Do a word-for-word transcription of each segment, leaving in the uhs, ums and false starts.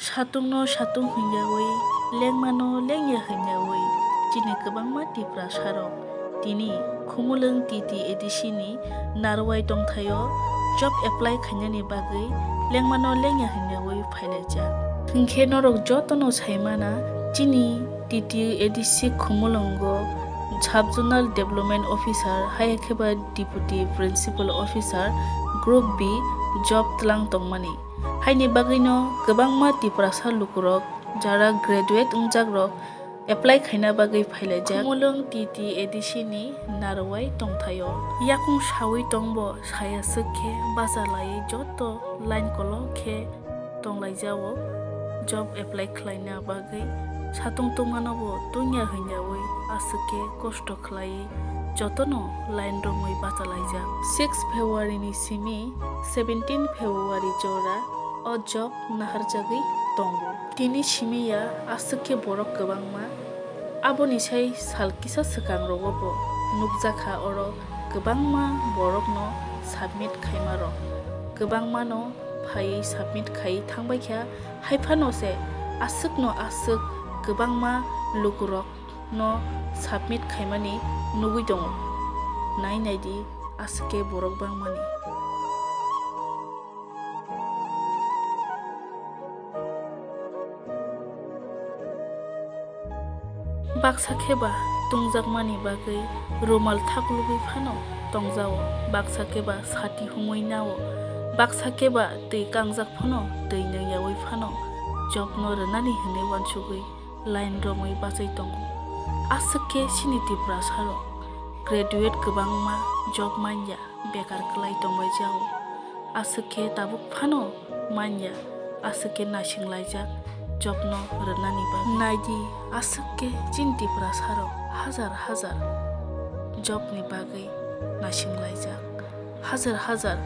Satungno satung hwnyawi, lengmano lengya hwnyawi, chini kwbangma Tiprasarok tini Khumulwng T T A D C ni narwai tongthaio job apply khainani bagwi lengmano lengya hwnyawi phailaijak. Hinkhe norok jotono saimana, chini T T A D C Khumulwngo Sub Zonal Development Officer, haiya khe ba Deputy Principal Officer, Group B job tlang tongmani. Haini bagwino kwbangma Tiprasa lukurok jara graduate wngjakrok apply khaina bagwi phailaijak Khumulwng T T A D C ni narwai tongthaio. Yakung sawi tongbo saya swk khe bacha laiwi joto line kolok khe tonglaijao job apply khlaina bagwi. Satung tungmano bo tungya hwnyawi aswk khe kosto khlaiwi jotono line romwi bachalaijak. Six February ni simi seventeen February jora o job naharjagwi tongo. Tini simi ya aswk khe borok kwbangma. Aboni sai sal kisa swkang rogo bo nukjakha oro kwbangma borokno submit khaimarok. Kwbangmano phaiwi submit khaiwi thangbaikha, haiphano se aswkno aswk kwbangma lukurokno submit khaimani nugwi tongo. Nai naidi aswk khe borok bangmani. Baksa khe ba tungjakmani bagwi rumal thaklugwi phano tongjao, baksa khe ba sati humui nao, baksa khe ba twi kangjak phano twi nwngyawi phano jobno rwnani hwnwi uansugwi line romwi bachai tongo. Aswk khe chini Tiprasarok graduate kwbangma job manya. Bekar kwlai tongbai jao. Aswk khe tabuk phano manya, aswk khe naisinglaijak jobno rwnani bagwi. Naidi, aswk khe chini Tiprasarok hajar hajar jobni bagwi naisinglaijak. Hajar hajar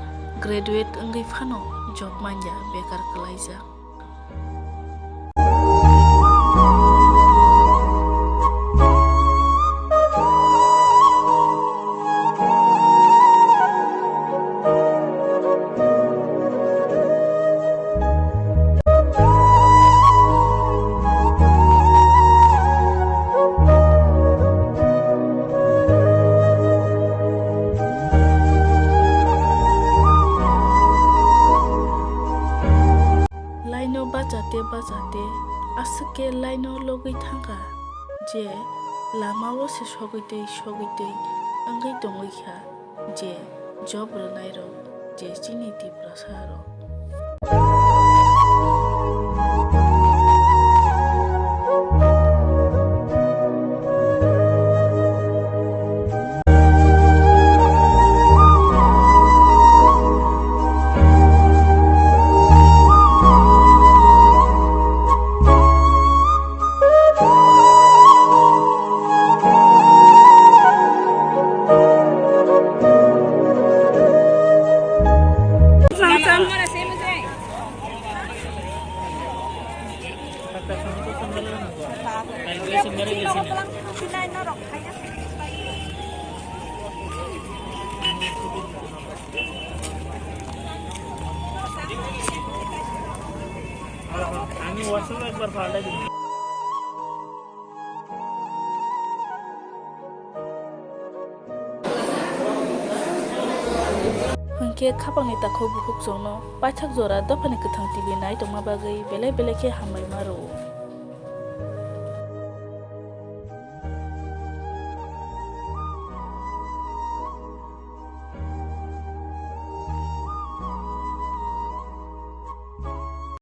graduate wngwi phano job manya bekar kwlaijak. Laino bachate bachate aswk khe laino logwi thangkha je lamao se sogwi twi sogwi twi wngwi tongwi kha je job rwnairok je chini Tiprasarok. আমি ওয়াশরুমে একবার পাল্টাই দিই। Hwnkhe khapangni takhuk bukhuk chwngno paithak jora dophani kwthang T V nai tongma bagwi belai belai khe hambai ma rwo.